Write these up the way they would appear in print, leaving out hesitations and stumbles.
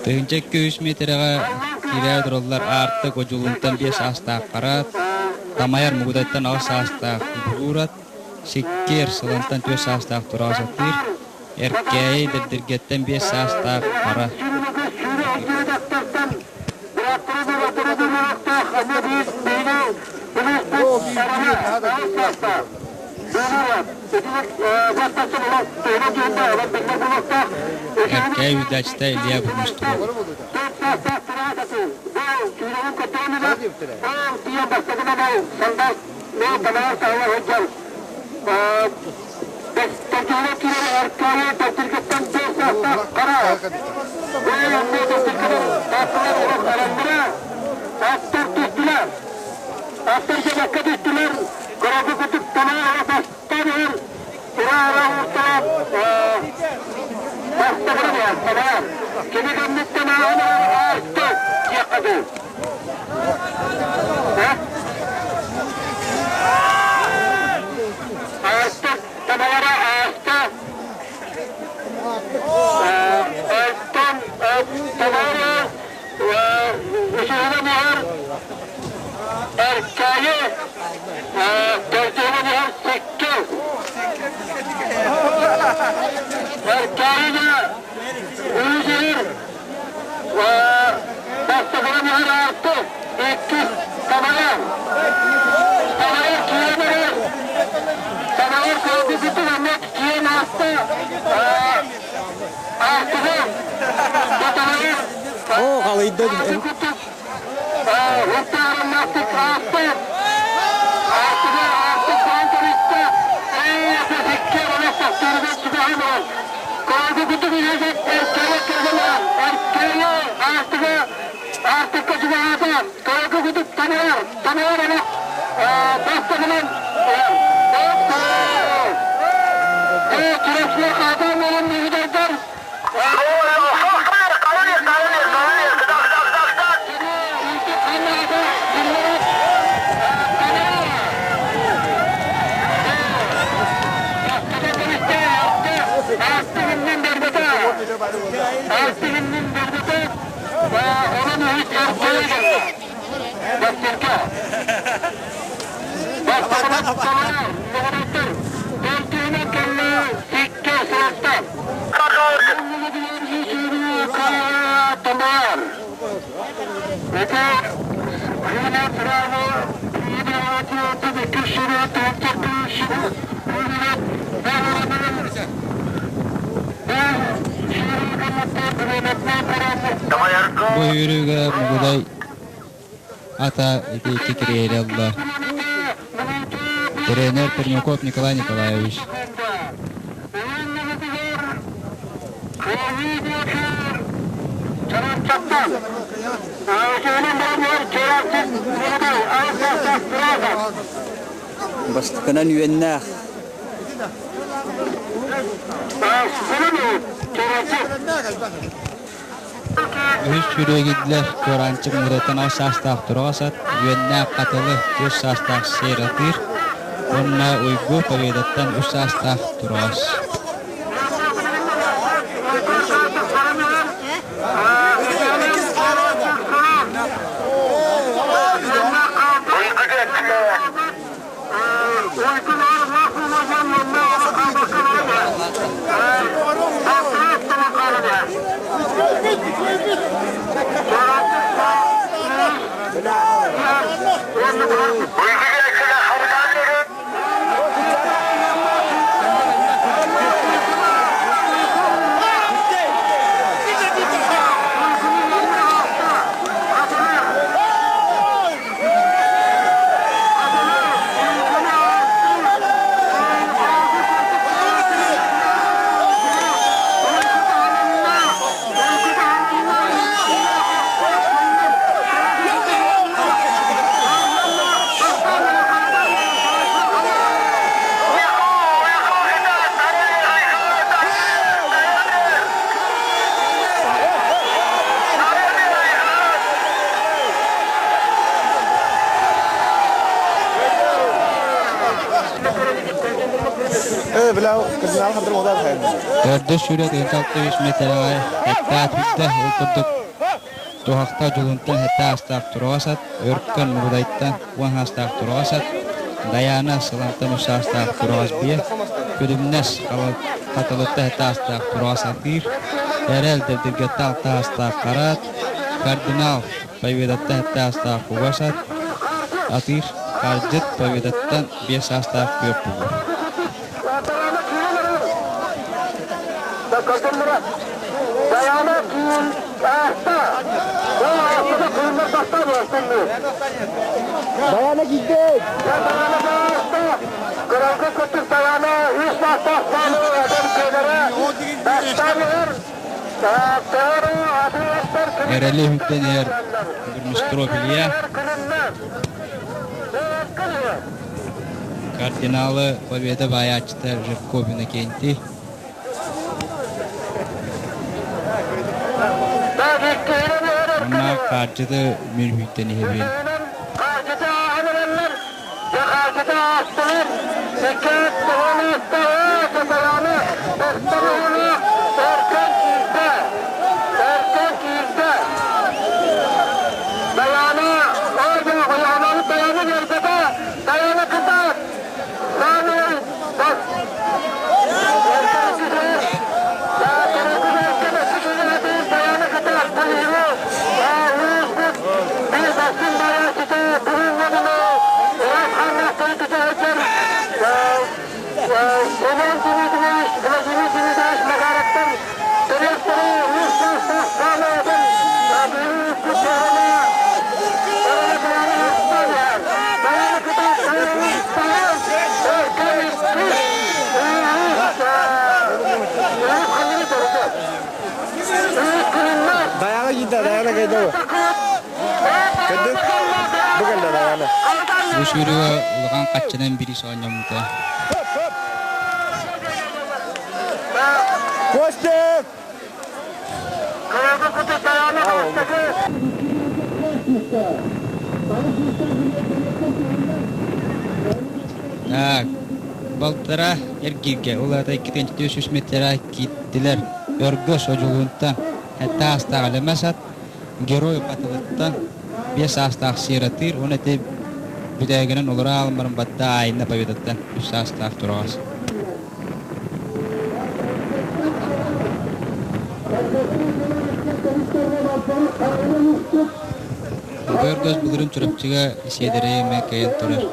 2 300 миэтэрэҕэ киирээри тураллар Аартык Одьулуунтан 5 саастаах Хараат, Тамайар Мугудайтан 8 саастаах Бугуурат, Сиккиэр Сылантан 4 саастаах Тураҕа Сатыыр, Эркээйи Дэбдиргэттэн 5 саастаах Хара. Эркээйи удачата Илья Бурмистов. Оо, халыйда. Бу үөрүүгэ Мугудай ата ити икки кириэһили ылла. Тренер Пермяков Николай Николаевич. Бастакынан үөннээх. Үһүс сүүрүөгүллэр Чуораанчык муҥутаттан аҕыс саастаах тураҕас ат, үөннээх Хатылы түөрт саастаах сиэр атыыр уонна Уйгу Победаттан үс саастаах тураҕас. Төрдүс сүүрэ 46 миэтэрэҕэ хаттаат бүттэ. Ол курдук Туһахта Дьулунтан сэттэ аастаах тураҕас ат, Өркөн Мугудайтан уон саастаах тураҕас ат, Дайаана Сылантан үс саастаах тураҕас биэ, Күлүмнэс Хатылытта сэттэ аастаах тураҕас атыыр, Эрэл Дэбдиргэттэ алта саастаах хара ат, Кардинал Победаттан сэттэ саастаах кугас ат, атыыр, Хардьыт Победаттан биэс саастаах күөх бугур. Дайаана киирдэ! Эрэли үһүттэн иһэр Бурмистров Илья Кардиналы Победа баайааччыта Жирков Иннокентий Онно хаардьыты мүрүһүйтэн иһэбин. Даяна киирдэ, Даяна кэлдэ бу. Көрдүҥ? Бу кэллэ Даяна. Бу сүүрүүгэ улахан хаччынан бириис оонньоммута. Костик! Так, балтара эргииргэ, ол аата 2 метрэ киирдилэр. Өргөс Одьулуунтан сэттэ саастаах Элэмэс ат, Герой Хатылыттан биэс саастаах Сиэратыыр уонна ити бүтээгинэн олоро аалыммарын батта Айна Победаттан үс саастаах тураҕас. Өргөс былырын Чурапчыга сиэдэрэй эмэ кэйэн турар.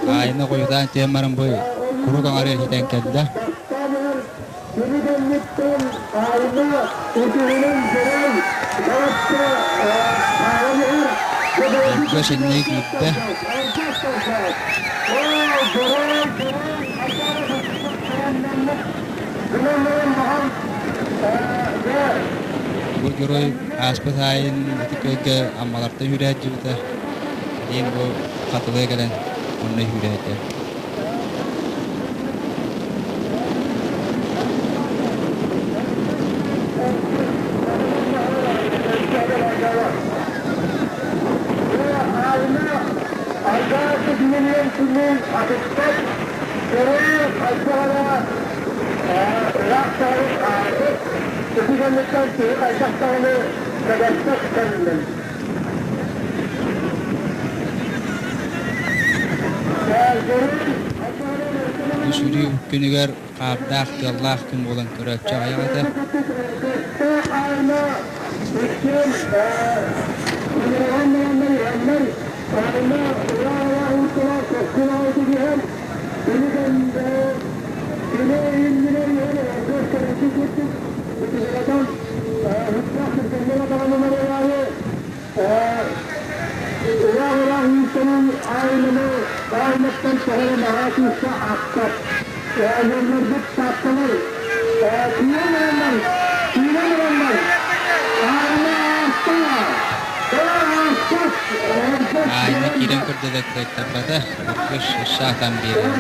Айна хойутаан тиэн баран бу курук аҥары ситэн кэллэ. Өргөс инники киирдэ. Бу герой ааспыт аайын ити күөлгэ Аммалартан үүрээччибитэ. Диэн бу хатылыга кэлэн онно үүрээтэ. Бу сүүрүү күнүгэр хаардаах, тыаллаах күн буолан көрөөччү аҕыйах этэ. Аайна киирэн көрдө да кыайтарбата, Үргүс өссө атан биэрэр.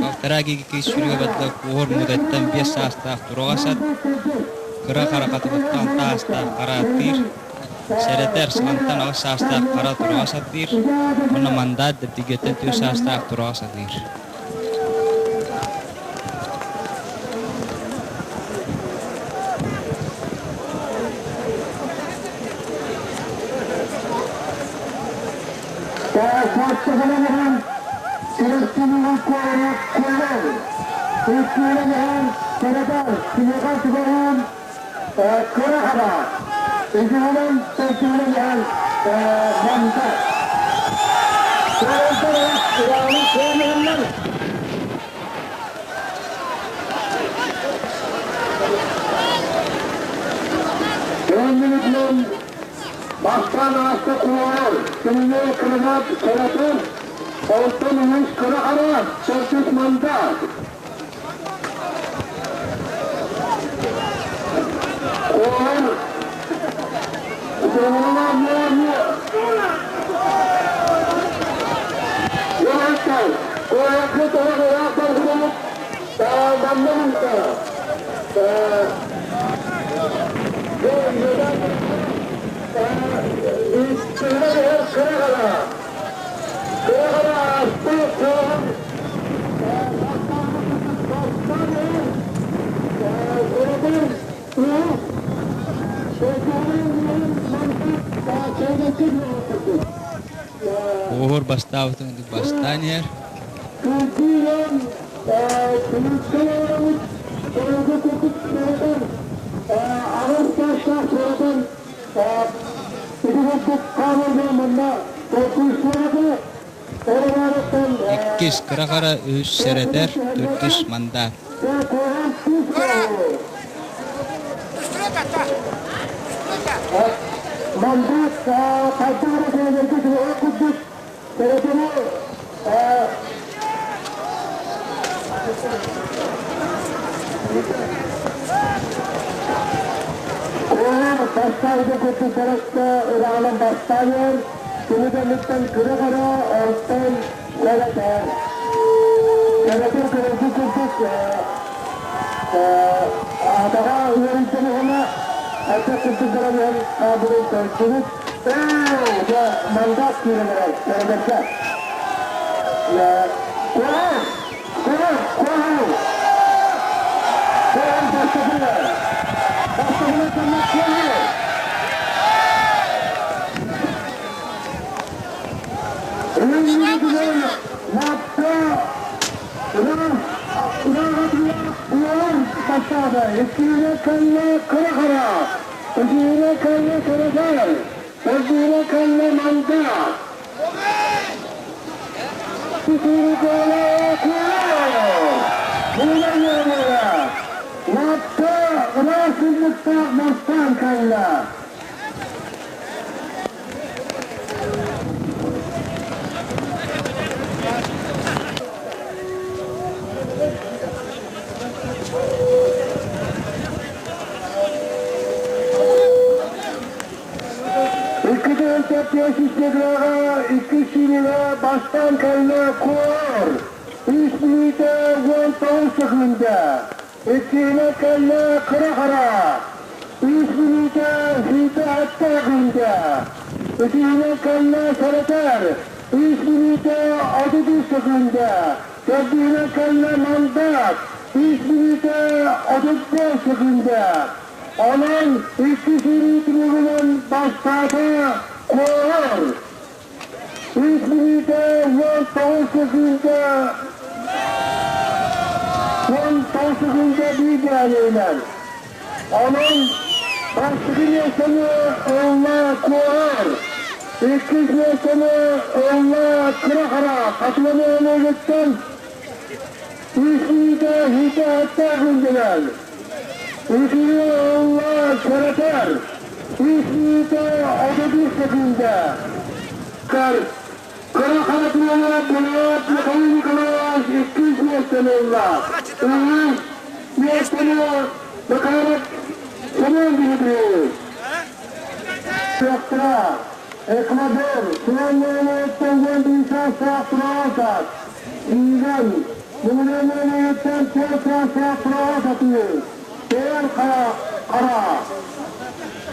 Балтараа киһи сүрүгэ баттах уһур муодаттан биэс саастаах туруга сат, кыра харахатыттан таастаах харааттыыр. Сэрэтэр, Сылантан аҕыс саастаах хара тураҕа сатыыр уонна Мандаат Дэбдигиэттэн түөрт саастаах тураҕа сатыыр. Бастаан ааста куорар, кинини кырыгап кыратыр, онтон үһүс кыра-хара төрдүс манда. Куорар Куоһур бастаабытын бастаан иһэр. Иккис кыра-хара үһүс сэрэтэр, төрдүс мандаат.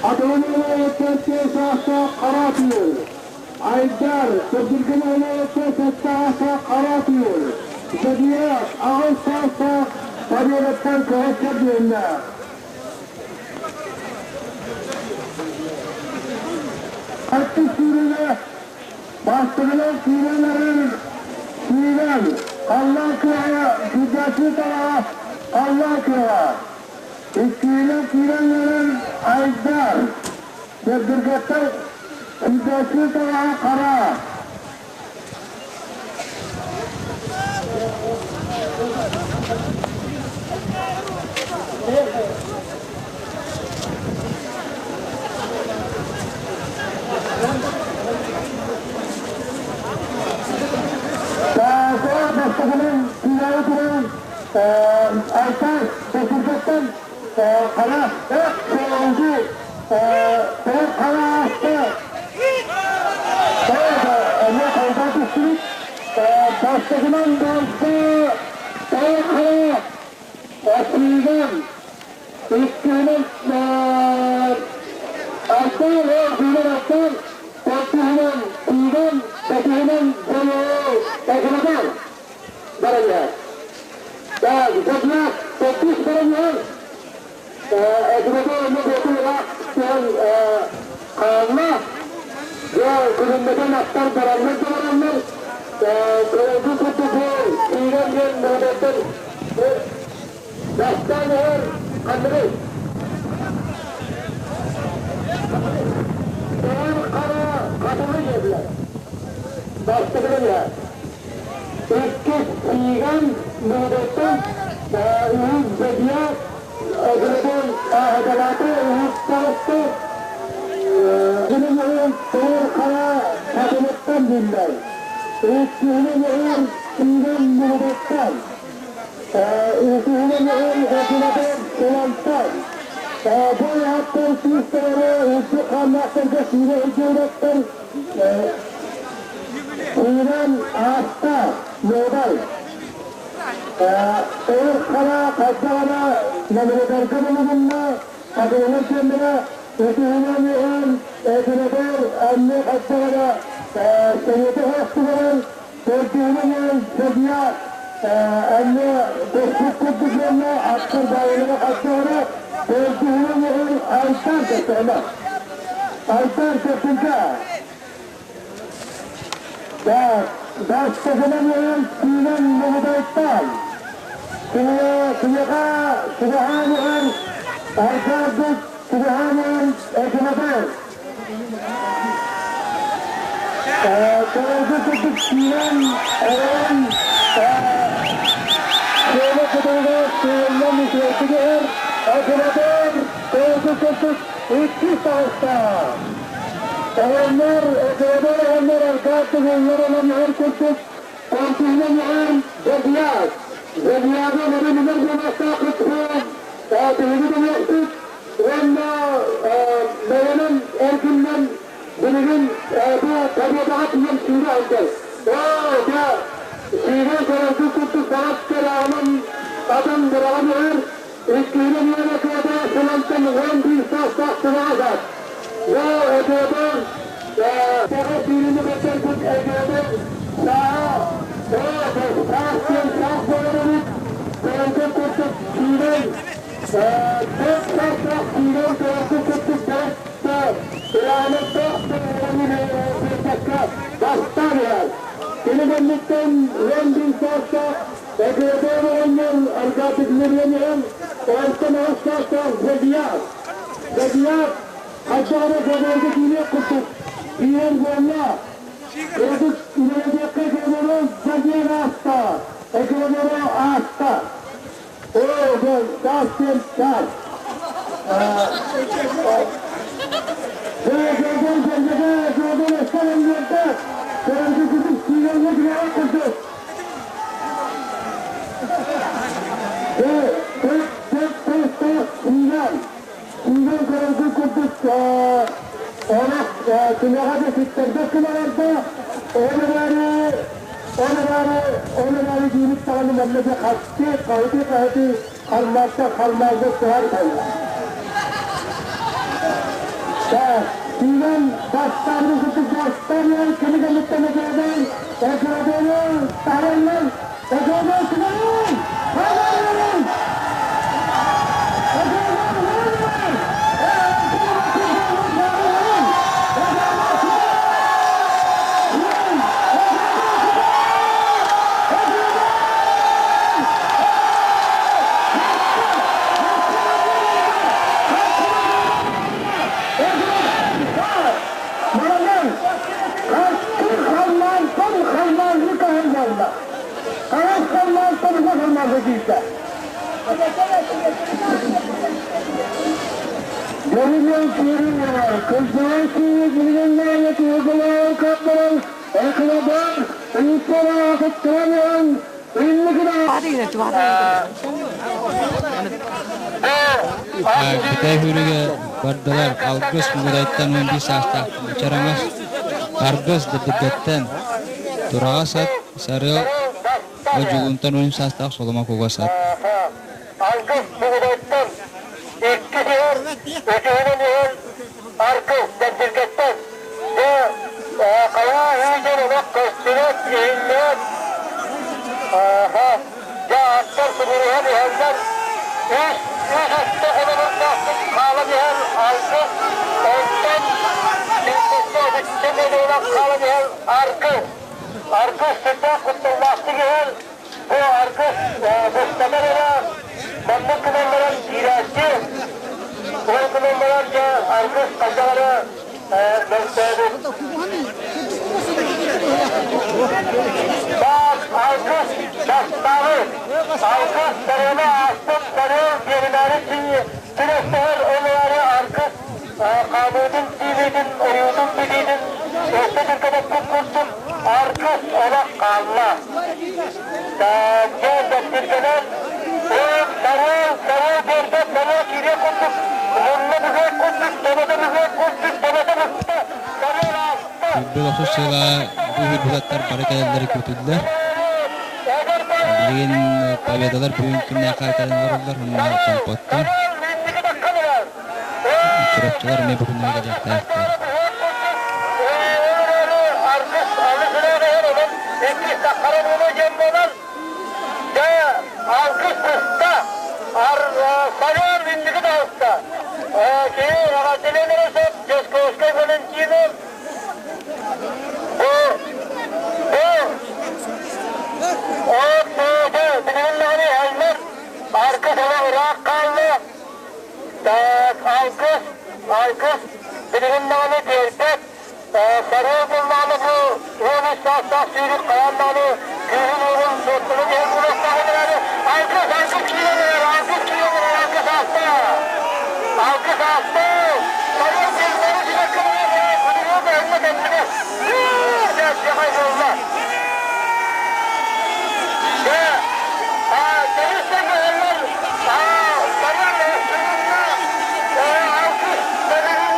Хатылы саастаах Хара Тыыр. Айдар, Сырдыргын 7 саастаах Хара Тыыр. Зодиак, 8 саастаах Победаттан көһөттөр диэннэ. Хатты сүүрүгэ бастыгынан киирэн киирэн, Алла кыаҕа, Күдәчи таҕа, Алла кыаҕа. Иккиһинэн киирэн Айдар, Сэрдиргэттэр Күдәчи таҕа Хара. Тааса бастакынан киирээри туран Айдар Сэрдиргэттэн Хара Сыланды Хара ааста. Эмиэ хайдах түстүбүт. Бастакынан барда Хара Атыыган, иккиһинэн Артур Артур Артур, төрдүһүнэн Киирэн, бэсиһинэн Дьоҥоо Экинэтэр бараннар. Так, Зодиак төрдүс бараннар. Экинэтэр эмиэ бэти ыраах түһэн хаалла. Дьэ, күлүммэтэн аттар бараннар да бараннар, көрөргү курдук бу киирэн диэн муҥутаттан бастаан иһэр ханныгый? Тоҕор хара хатылы диэтилэр. Бастакынан иһэр. Иккис Иган муҥутаттан, үһүс Зодиак, Эбирэтин ааһыталааты, үһүс таҕысты. Күнүн Тоҕор хара хатылыттан биллэр. Иккиһинэн иһэр Иган муҥутаттан. Үсүһүнэн иһэр Эбирэтин Сылантан. Бу ааттар сүүстэрэ үрдүк хааннаахтарга сүүрэ сылдьыбыттар. Киирэн ааста Нуодай. Өр хара хайдаҕына Намырыдарга булугунна, хатылыгар киэннэрэ үсүһүнэн иһэн Эбирэтэр анны хайдаҕына сэриэтэ хоостугарын төрдүһүнэн иһэн Зодиак анны көспүт курдук гынна аттар баайылара хайдаҕына төрдүһүнэн иһэн Айтар көстөҕүнэ. Айтар көстүнкэ. Так, бастакынан иһэн Киинэн Муҥутайтан, киниэхэ чугаһаан иһэн Аркаадык, чугаһаан иһэн Экинэтэр. Көрөргө курдук киирэн олорон Суола кытылыгар тыыллан үчүгэйдик иһэр Экинэтэр көрөргө курдук иккис таҕыста. Оҕонньор, Экэбэр оҕонньор аркаат тыгыллар ылан иһэр курдук, корпуһунан иһэн Зодиак, Зодиагы нарын буолуохтаах кытта биһиги билиэхпит уонна бэйэнэн эркиннэн билигин бу победаҕа тиийэн сүүрэ сылдьар. Оо, дьэ, сүүрэн көрөргүт курдук балас кэрээҕинэн атын быраҕан иһэр, иккиһинэн үөрэ кыата сылантан 11 саастаах сылаҕас ат. Бу Эдуард Саха сүүрүнү бэттэрбит Эдуард сааһа саас диэн саас буолар эбит. Көрөргө курдук сүүрэн, 4 саастаах сүүрэн көрөргө курдук бэрт ыраанаттаах биэрбэккэ бастаан иһэр. Кини кэнниттэн 11 саастаах Эдуард оҕонньор Аргатик Мириэн онтон 8 саастаах Зодиак. Зодиак хайдах эрэ көбүөргэ киириэх курдук киирэн буолла. Кыратык үлэлэтиэххэ көбүөрү Зодиак ааста, Экөбүөрү ааста. Оо, дьэ, саас диэн саас. Дьэ, көбүөр дьэргэгэ, көбүөр өссө өллүөрдэ. Көрөргө курдук киирэн киирэн курдук. Дьэ, тых, тых, тых, тых, киирэн. Киирэн көрөргүт курдук олох киниэхэ да ситтэрбэт гына барда. Ол эрээри, ол эрээри, ол эрээри диибит даҕаны манна дьэ хастыы, хаһытыы-хаһытыы халлаантан халлааҥҥа сыһар буолла. Киирэн бастаабытын кытта бастаан кини кэнниттэн Эдьээдэй, Эдьээдэйи таһараллар, Эдьээдэй кимэрин! Хайдарын! Бүтэй сүүрүгэ бардылар Алгыс Мугудайтан 11 саастаах Чараҥас Аргыс Дэддиргэттэн Тураҕас ат Сарыал Одьулуунтан 13 саастаах Соломо Кугас ат Алгыс Мугудайтан икки иһэр, үсүһүнэн иһэр Аргыс Дэддиргэттэн бу хайа үүйдэн олох көстүбэт, иһиллибэт дьэ аттар субуруһан иһэллэр үс үс өттө холобурдаахтык хаалан иһэр Алгыс онтон сүүрбэччэ отучча мөлүйүөн хаалан иһэр Аргыс Аргыс сүрдээх кутталлаахтык иһэр Бу аргыс быстатар эрэ маннык гынан баран киирээччи, ол гынан баран дьэ аргыс хайдах эрэ мөлтөөбүт. Баар алгыс бастаабыт, алгыс сарыала ааспыт сарыал биэримээри тирэстэһэр ол эрээри аргыс хаамыытын тиибиитин ойуутун билиитин өссө түргэтэппит курдук аргыс олох хаалла. Дьэ дэттиргэнэн ол сарыал сарыал биэрбэт сарыал киириэх курдук мунна быһыах курдук төбөтө быһыах курдук төбөтө быста сарыал ааста. Сүүрбэ тохсус сыла бу үһүрбүтаттар бары кэлэллэрэ күүтүллэр. Билигин победалар бүгүн күннээххэ кэлэн олороллор уонна Томпоттон. Чурапчылар эмиэ бу күннэргэ кэлиэхтээхтэр. Так, алгыс, алгыс билигин даҕаны биэрбэт. Сарыы буллаҕына бу 13 саастаах сүүрүк хайаан даҕаны күүһүн уоҕун суоттанан иһэр буолуохтааҕын эрээри, алгыс, алгыс киирэн эрэр, алгыс киирэн эрэр, алгыс ааста. Алгыс ааста. Сарыы биэрмэри сибэкки буолар, күнүгү бэһиннэ кэннигэ. Дьэ, дьэхай буолла. Дьэ, тэрис тэҥҥэһэллэр, сарыал алгыс бэрилиннэ,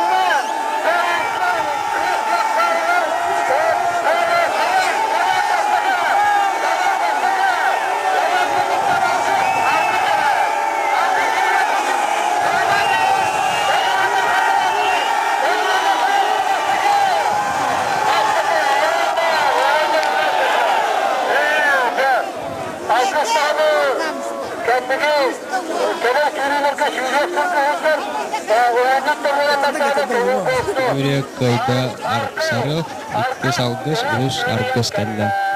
Алгыстааны кэнники кэлэр сүүрүүлэргэ сүүрүөх сылгыһыттар Юрия кыайда Сарыал, иккис Алгыс, үһүс Аргыс кэллэ.